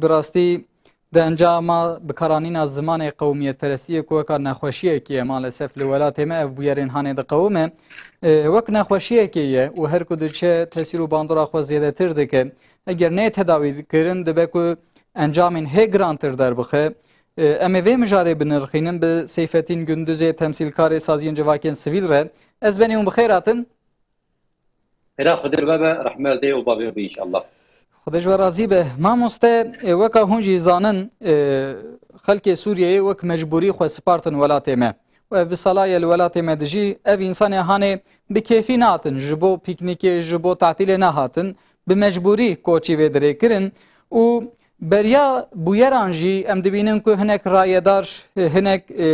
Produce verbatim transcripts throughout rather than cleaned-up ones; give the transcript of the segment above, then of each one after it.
Bi rastî di encama bikaranîna zimanê qewmiyetperestiyê ku weka nexweşiyekê ye, malesef li welatê me ev bûyerên hanê diqewime, e, wek nexweşiyekê ye û her ku diçe tesîr û bandora xwe zêdetir dike. Eger neyê tedawî kirin, dibe ku encamên hê girantir derbixe. E, em ê vê mijarê binirxînin bi Seyfetîn Gunduzê, temsîlkarê saziyên civakên sivîl re. Ez benî hûn bi xêr hatin. Xêra Xwedê li we be, rehmet dê û bavê be înşallah. Xwedê ji we razî be. Mamoste, e, weka hûn jî zanin, e, xelkê Sûriyeyê wek mecbûrî xwe sipartin welatê me. Û ev bi sala ye li welatê me dijî, ev însanê hanê bi kêfî natin, ji bo pîknîkê, ji bo tatîlê nehatin, bi mecbûrî koçî vê dirê kirin û beriya bûyeran jî em dibînin ku hinek rayedar, hinek, e,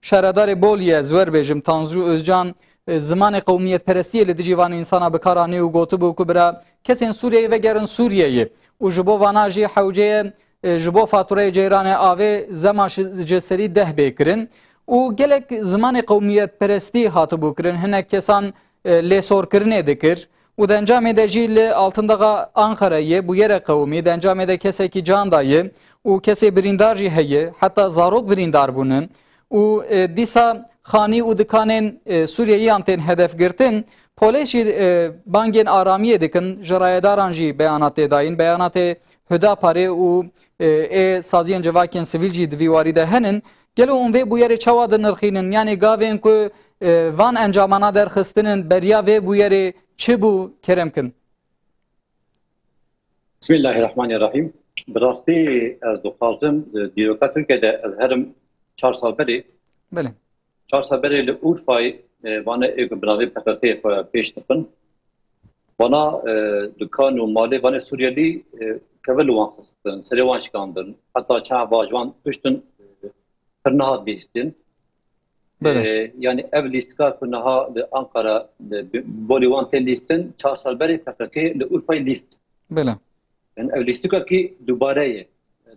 şaredarê Boliyê, ez wer bêjim, Tanju Özcan, e, zimanê qewmiyetperestiyê li dijî van însana bi kar anî û gotibû ku bira kesên Sûriyeyê vegerin Sûriyeyê û ji bo vana jî hewce ye, e, ji bo fatureyê ceyranê avê zema ji, ji serî deh bê kirin û gelek zimanê qewmiyetperestî hatibû kirin. Hinek kesan, e, lêsorkirinê dikir û di encamê de jî li Altındağa Ankarayê bûyere qewimî, di encamê de kesekî can daye û kesê birîndar jî heye, heta zarok birîndar bûne û, e, dîsa xanî û dikanên, e, Sûriyeyiyan tên hedef girtin. Polês jî, e, bangên aramiyê dikin, ji rayedaran jî beyanatê dayîn, beyanatê Hüdaparê û, e, ê saziyên civakên sivîl jî di vî warî de henin. Gelo hûn vê bûyerê çawa dinirxînin? Yanî gavên ku, e, van encamana derxistinin, beriya vê bûyerê çi bû? Kerem kin. Bismillahirrahmanirrahim. Bi rastî ez dixwazim, e, dîroka Tirkiye de ez herim çar sal berê. Belê. Çar sal berê li Urfayê, e, vane ê ku bi navê P K K xwe pêş dixin. Vana, e, dukan û malê vanê Suriyelî, e, keve li wan xistin, serê wan şikandin. Heta çend eva ji wan kuştin, e, pir niha lîstin. Belê. E, yanî ev lîstika ku niha li Ankara, li, bi, bolê wan tê lîstin, çar sal berê P K K li Urfayê lîst. Belê. Yanî ev lîstikekî dubare ye.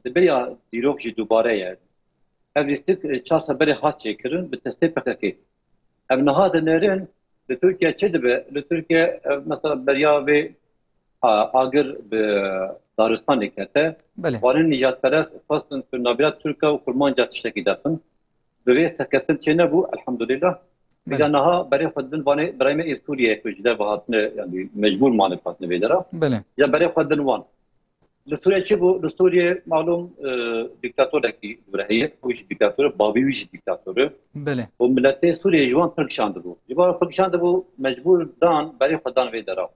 Di bêya dîrok jî dubare ye. Ev lîstik, e, çar sal berê hat çêkirin bi destê P K K. Ev niha dinêrin, li Tirkiye çi dibe? Li Tirkiye, ev mesela beriya vê, a, agir bi daristanê kete. Belê. Wanên nîjadperest xwestin ku navbera Tirka û Kurmanca tiştekî derxin. Bi vê serkeftin çênebû, elhamdulillah. Belê. Ya niha berê xwe didin vanê birayê me ê Sûriyeyê ku ji derve hatine, yanî mecbûr mane hatine vê dera. Belê. Ya berê xwe didin wan. Li Sûriye çi bû? Li Sûriye malûm, e, dîktatorekî li vir heye. Ew jî dîktator e, bavê wî jî dîktator e. Belê. Û miletê Sûriyê ji wan pir kişandibû. Ji wan pir kişandibû, mecbûr dan, berê xwe dan vê dera.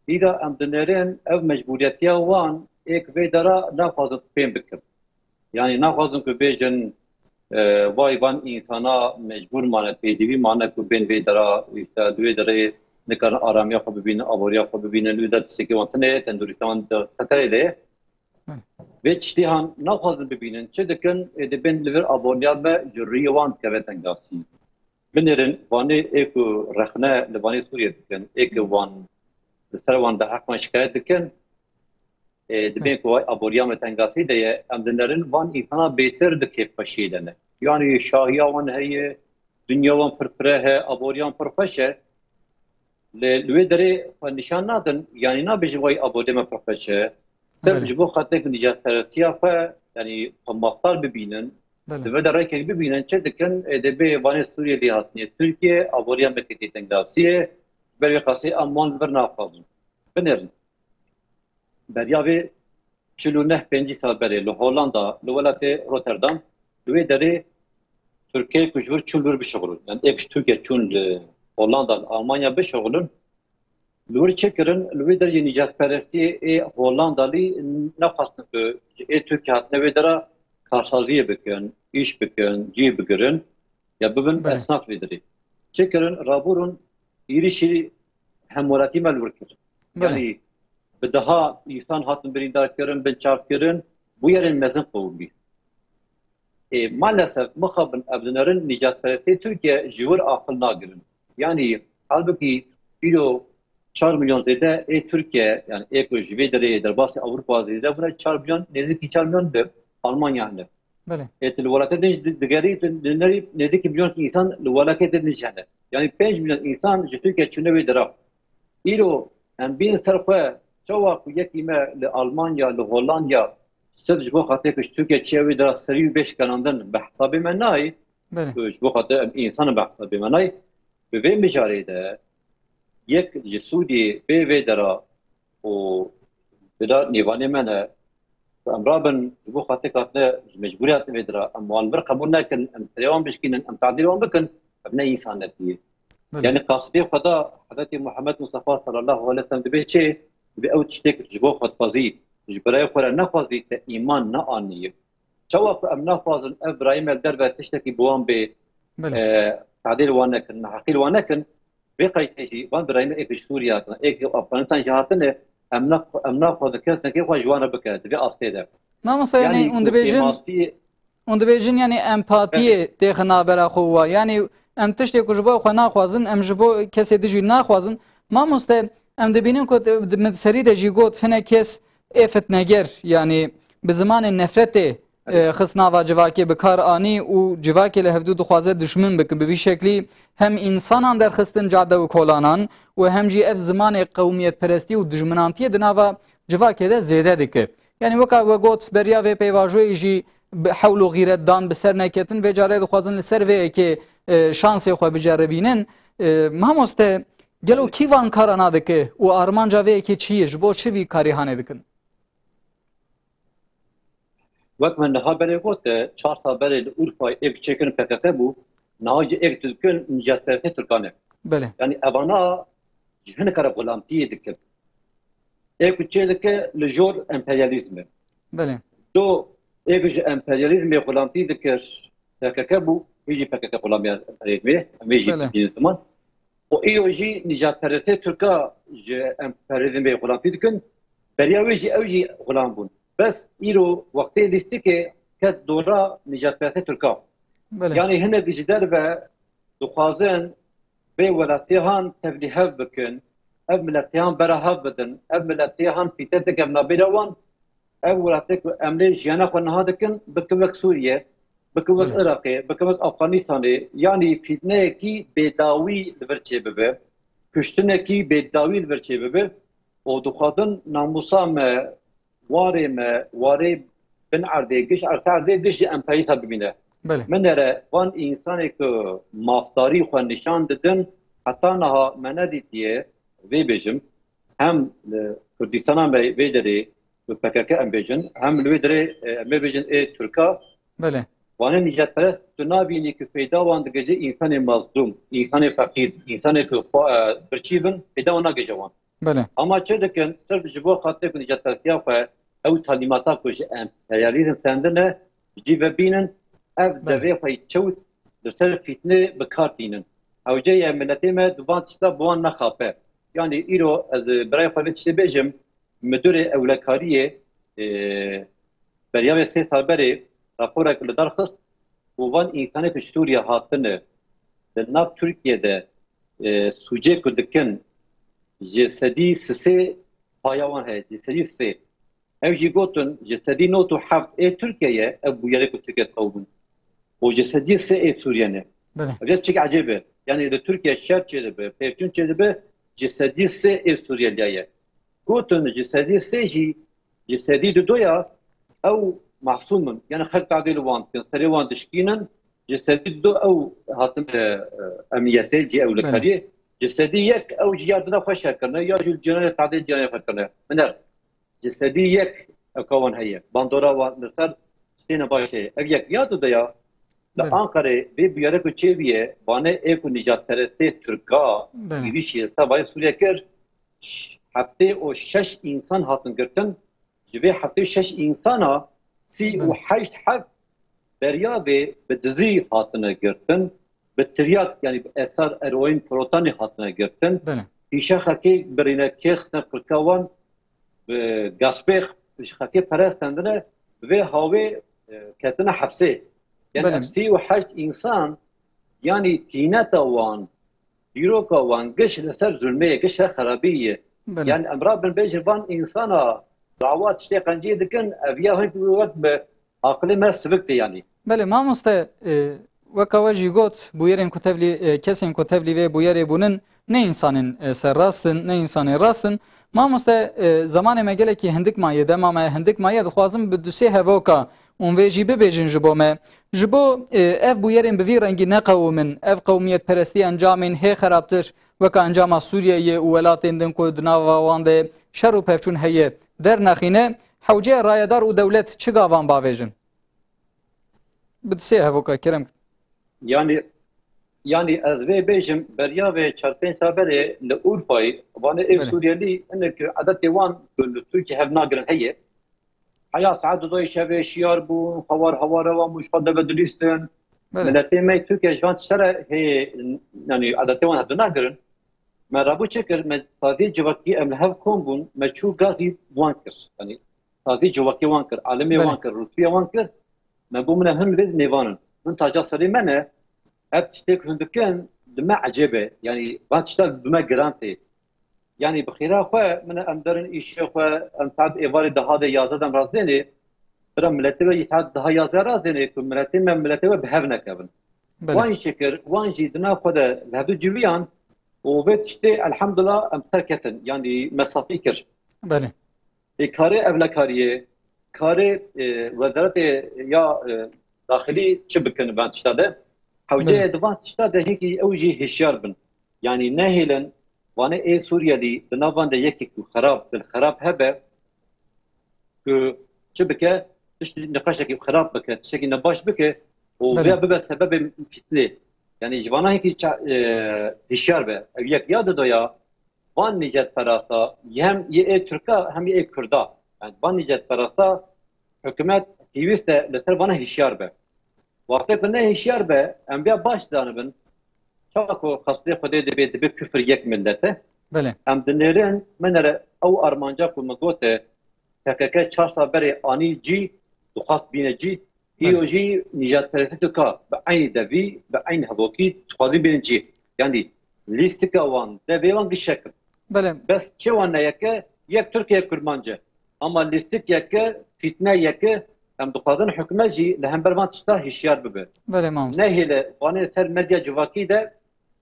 Îda em dinêrin ev mecbûriyetiya wan êk vê dera naxwazin fêm bikin. Yanî naxwazin ku bêjin, e, vay van însana mecbûr mane, pêdivî mane ku bên vê dera, îşte di wê derê nikarin aramiya xwe bibînin, aboriya xwe bibînin, li wê der tiştekî wan tune ye, tendurîtiya wan di xeterê de ye. Vê tiştê han naxwazin bibînin, çi dikin? Ê, dibên li vir aboriya me ji rûyê wan dikeve tengasî. Binêrin, vanê ê ku rexne li vanê Sûriyê dikin, ê ku wan li ser wan di heq wan şikayet dikin, ê, dibên ku vay aboriya me tengasî de ye, em dinerin van însana bêtir di kêfxweşiyê de ne. Yanî şahiya wan heye, dinya wan pir fireh e, aboriya wan pir xweş e. Lê li wê derê xwe nîşan nadin, yanî nabêjin vay aboriya me pir xweş e. Sirf Belê. Ji bo xatirê ku nîjadperestiya xwe, yanî xwe mafdar bibînin, Belê. Di vir de rêkek bibînin, çi dikin? Ê, dê bê vanê Sûriyelî hatine Tirkiye, aboriya me ketiye tengasiyê, ber wê qasê em wan li vir naxwazin. Binêrin. Beriya vê çil û neh pêncî sal berê li Hollanda, li welatê Rotterdam, li wê derê Tirkê ku ji vir çûn li wir bişuxulin. Yani ê ku ji Tirkiye çûn li Hollanda, li Almanya bişuxulin, li wir çi kirin? Li wê derê jî nîcatperestiyê ê Hollandalî nexwestin ku ji ê Tirkiye hatine wê dera karsaziyê bikin, îş bikin, cî bigirin, ya bibin Belê. Esnaf vê derê. Çi kirin? Rabûrûn êrîşî hemwelatî me li wir kirin. Belê. Yanî bi deha însan hatin birîndar kirin, binçav kirin, bûyerên mezin qewimî. Ê, maalesef mixabin ev dinerin nîcatperestê Tirkiye ji wir aqil nagirin. Yanî halbikî îro çar milyon zêde ê Tirkiye, yani ê ku ji vê derê derbasî Ewropa zêde bûne, çar milyon, nêzîkî çar milyon li Almanya hene. Belê. Ê, tu li welatê din jî di-, digerî, tu dinerî nêzîkî milyonkî însan li welatê din jî hene. Yani pênc milyon însan ji Tirkiye çûne wê dera. Îro em bînin ser xwe, Çawa ku yekî me li Almanya, li Hollandya, sirf ji bo xatirê ku ji Tirkiye çiye wê dira serî û bê şikenandin bi hesabê me nayê, Belê. Ku ji bo xatir em însan in bi hesabê me nayê. Bi vê mijarê de yek ji Sûriyê bê vê dera û bila nêvanê me ne, ku em rabin ji bo xatir katine ji mecbûriyat vê dira, em wan vir qebûl nekin, em serê wan bişkînin, em tadîl wan bikin, ev ne însanetî ye. Belê. Yani qasdê Xweda, Hezretî Muhammed Mustafa sallallahu aleyhi ve sellem dibe çê, dibe ew tiştek ji bo xwe dixwazî, ji birayê xwe re nexwazî te îman neaniye. Çawa ku em naxwazin ev birayê me li derve tiştekî bi wan bê, Belê. e, tadê li wan nekin, neheqî li wan nekin, vê qeydê jî van birayê me êk ji Sûriye hatine, êk ji Afganistan jî hatine, em nax-, em naxwazin kesekê xwe ji wan re bike, di vê astê de. Mamoste, yani, Yani hûn ku dibêjin, kêmasiyê hûn dibêjin, yani, empatiyê Belê. têxe navbera xwe û wa. Yani, em tiştê ku ji bo xwe naxwazin, em ji bo kesê din jî naxwazin. Mamoste, em dibînin ku di, di, min serî de jî got, hinek kes ê fitneger, yani, bi zimanê nefretê, e, xist nava civakê bi kar anî û civakê li hevdû dixwaze duşmin bikin. Bi vî şeklî hem însanan derxistin cade û kolanan û hem jî ev zimanê qewmiyetperestî û dijminantiyê di nava civakê de zêde dike. Yani weka we got, beriya vê pêvajoyê jî bi hewl û xîret dan bi ser neketin, vê carê dixwazin li ser vê yekê, e, şansê xwe biceribînin. E, mamoste, gelo kî van kara nadike û armanca vê yekê çi ye? Ji bo çi vî karî hanê dikin? Wek me niha berê got, e, çar sal berê li Urfayê êk çêkirin P K K bû, niha jî êk dikin nijadperestê Tirkan e. Belê. Yani evana ji hinek re xulamtiyê dikin. Êk çê dike li jor emperyalîzm e. Belê. Do êk ji emperyalîzmê xulamtî dikir P K K bû, wî jî P K K xulamiya emperyalîzmê, em ê jî Belê. bibînin ziman. Û îro jî nijadperestê Tirka ji emperyalîzmê xulamtî dikin, beriya wê jî ew jî xulam bûn. Bes îro wextê lîstikê ket dora nijadperestê Tirka. Belê. Yani hinek ji derve dixwazin vê welatê han tevlî hev bikin, ev miletê han bera hev bidin, ev miletê han fîtneteke navbera wan, ev welatê ku em lê jiyana xwe niha dikin, bikin wek Sûriye, bikin wek Belê. Iraqê, bikin wek Afganistanê, yanî fîtneyekî bêdawî li vir çêbibe, kuştinekî bêdawî li vir çêbibe û dixwazin namûsa me, warê me, warê bin erdê, giş erse erdê, giş ji emperyalîsta bibîne. Belê. Min ere van însanê ku mafdarî xwe nîşan didin, heta niha me nedîtiye, vê bêjim, hem li Kurdistana me vê derê, li P K K em bêjin, hem li wê derê, e, em ê bêjin ê Tirka. Belê. Vanê nîjadperest tu nabînî ku feyda wan digihîje însanê mazlûm, însanê feqîr, însanê ku xwe, e, birçî bin, feyda wan nagihîje wan. Belê. Ama çi dikin? Sirf ji bo xatirê ku nîjadperestiya xwe ew talîmata ku ji emperyalîzm sendine, cî ve bînin, ev Belê. devê xwe yî çewt li ser fîtnê bi kar tînin. Hewce ye miletê me di van tişta bi wan nexape. Yanî îro ez birayê xwe vê tiştê bêjim, Midûrê Ewlekariyê, e, beriya vê sê sal berê raporek li dar xist û van însanê ku ji Sûriye hatine di nav Tirkiye de, e, sûcê ku dikin ji sedî sisê paya wan heye, ji sedî sê. Ew jî gotin ji sedî nod û heft ê Tirkiye ye, ev bûyerê ku Tirkiye diqewibin. Û ji sedî sê ê Sûriye ne. Belê. Ev çik ecêb e. Yani li Tirkiye şer çêdibe, pevçûn çêdibe, ji sedî sê ê Sûriyeliya ye. Gotin ji sedî sê jî, ji sedî du do ya ew mahsûm in. Yani xelk tadê li wan dikin, serê wan dişkînin, ji sedî du do ew hatin, e, e, emniyetê, cî ewlekariyê. Ji sedî yek ew jî ya dina xwe şer kirine, ya jî li cîranê tadê cîranê xwe kirine. Min er, ji sedî yek ewka wan heye. Bandora wan li ser stêne baş heye. Ev yek ya du do ya, li Belê. Anqerê vê bûyerê ku çêbûye, vanê ê ku nîjadperestê Tirka Belê. êrîşî li ser bayê Sûriye kir, ş-, heftê û şeş însan hatin girtin. Ji vê heftê û şeş însana sî û heşt Belê. heb beriya vê bi dizî hatine girtin. Bi tiryak, yani bi esar eroîn firotanê hatine girtin. Belê. Pîşe xelkê birîne, kêr xistine qulka wan, bi gaspê ji xelkê pere stendine, bi vê hawê, e, ketine hepsê. Yani Belê. ev sî û heşt însan, yani tîneta wan, dîroka wan giş li ser zulmê ye, giş her xerabî ye. Belê. Yani em rabin bêjin van însana dawa tiştê qenciyê dikin, ev ya hin wek bi aqilê me sivik tê yani. Belê mamoste, e, weka we jî got, bûyerên ku tevlî, e, kesên ku tevlî vê bûyerê bûnin, ne însanên, e, serrast in, ne însanên rast in. Mamoste, e, zemanê me gelekî hindik maye, dema me hindik maye, dixwazim bi du sê hevoka hûn vê jî bibêjin ji bo me. Ji bo, e, ev bûyerên bi vî rengî neqewimin, ev qewmiyetperestî encamên hê xerabtir weka encama Sûriyeyê û welatên din ku di nava wan de şer û pevçûn heye, dernexîne, hewce rayedar û dewlet çi gavan bavêjin? Bi du sê hevoka kerem. Yanî, yanî ez vê bêjim, beriya vê çar pênc saberê li Urfayê, vanê ê Belê. Sûriyelî, hinek edetê wan ku li Tirkiye hev nagirin heye. Heya saet dudayê şevê şiyar bûn, hawar hawara wan bû, ji xwe deve dilîstin. Belê. Miletê me Tirkiye ji van tiştera hê, yanî edetê wan hev nagirin. Me rabû çi kir? Me saziyê civakî em li hev kom bûn, me çû gazî wan kir. Yanî sazî civakî wan kir, alimê Belê. wan kir, rûtûyê wan kir. Me got, min e hin vê nêvan in. Hin taca serê me ne, ev tiştê ku hin dikin, di me ecêb e. Yanî van tişta bi me giran tê. Yanî bi xêra xwe, min e em derin îşê xwe, em saet êvarê daha de yazdeh de em razdênê. Bira miletê we yî saet daha yazdeh razdênê, ku miletê me, miletê we bi hev nekevin. Belê. Wan jî çi kir, wan jî di nav xwe de li hevdu civiyan û vê tiştê elhamdulillah em ser ketin, yanî me safî kir. Belê. Ê karê evlekariyê, karê, e, wezaretê ya, e, daxilî çi bikin van tişta de? Hewce Belê. di van tişta de hinkî ew jî hişyar bin. Yanî nehêlin, vanê ê Sûriyelî di nav van de yekî ku xerab, dil xerab hebe, ku çi bike, tiştî niqaşekî xirab bike, tiştekî nebaş bike û Belê. vêya bibe sebebê fitnê. Yanî ji vana hinkî ça-, e, hişyar be. Ev yek ya dido ya, van nîcetperasta, hem yê ê Tirka, hem yê ê Kurda. Yanî van nîcetperasta hikûmet pêwîst e li ser vana hişyar be. Wextê ku ne hişyar be, em vêya baş zanibin, çawa ku xeslê Xwedê dibe, dibe kufir yek millet e. Belê. Em dinêrin, me nere ew armanca ku me gote, P K K çar sal berê anî cî, dixwast bîne cî, Belê. îro jî nîjadperestî dika, bi eynî devî, bi eynî hevokî dixwazî bînin cî. Yanî lîstika wan, devê wan gişek in. Belê. Bes çi wan ne yek e, yek Tirkiye kurmanc e. Ama lîstik yek e, fîtne yek e, em dixwazin hikûmet jî li hember van tişta hişyar bibe. Belê mamoste. Nehêle vanê ser medya civakî de,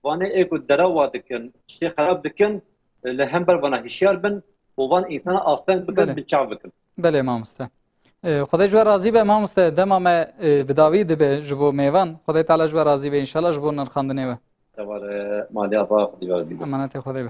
vanê ê ku derewa dikin, tiştê xerab dikin, li hember vana hişyar bin û van însana asteng bikin, Belê. binçav bikin. Belê mamoste. E, Xwedê ji we razî be mamoste, dema me, e, bi dawî dibe ji bo mêvan. Xwedê Teala ji we razî be înşallah ji bo nirxandinê we. Tevare maliya va Xwedê ve bî. Emanetê Xwedê be.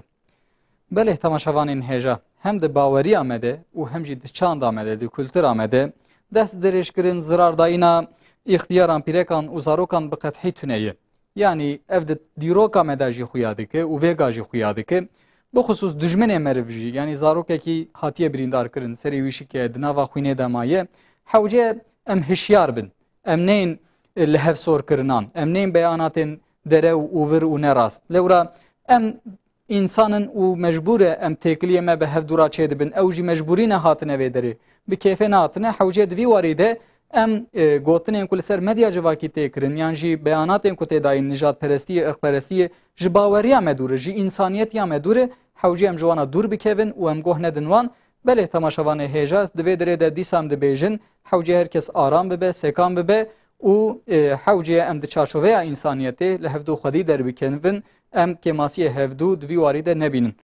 Belê temaşevanên hêja, hem di baweriya me de û hem jî di çanda me de, di kultura me de, dest dirêjkirin, zirardayîna îxtiyaran, pîrekan û zarokan bi qethî tune ye. Yanî ev di dîroka me de jî xuya dike û vêga jî xuya dike. Bixusûs dijminê meriv jî, yanî zarokekî hatiye birîndarkirin, serê wî şike, di nava xwînê de maye. Hewce em hişyar bin. Em neyên, e, li hev sorkirinan. Em neyên beyanatên derew û vir û nerast. Lewra em însan in û mecbûr e em têkiliyê me bi hevdû re çêdibin. Ew jî mecbûrî ne hatine vê derê. Bi kêfê nehatine. Hewce di vî warî de em, e, gotinên ku li ser medya civakî tê kirin, yan jî beyanatên ku tê dayîn nijadperestiyê, irqperestiyê, ji baweriya me dûr e, ji însaniyetiya me dûr e. Hewce em ji wana dûr bikevin û em goh nedin wan. Belê, temaşevanê hêja, di vê derê de dîsa em dibêjin, hewce her kes aram bibe, sekan bibe û, e, hewce em di çarçoveya însaniyetê li hevdû xwedî derbikevin, em kêmasiyê hevdû di vî warî de nebînin.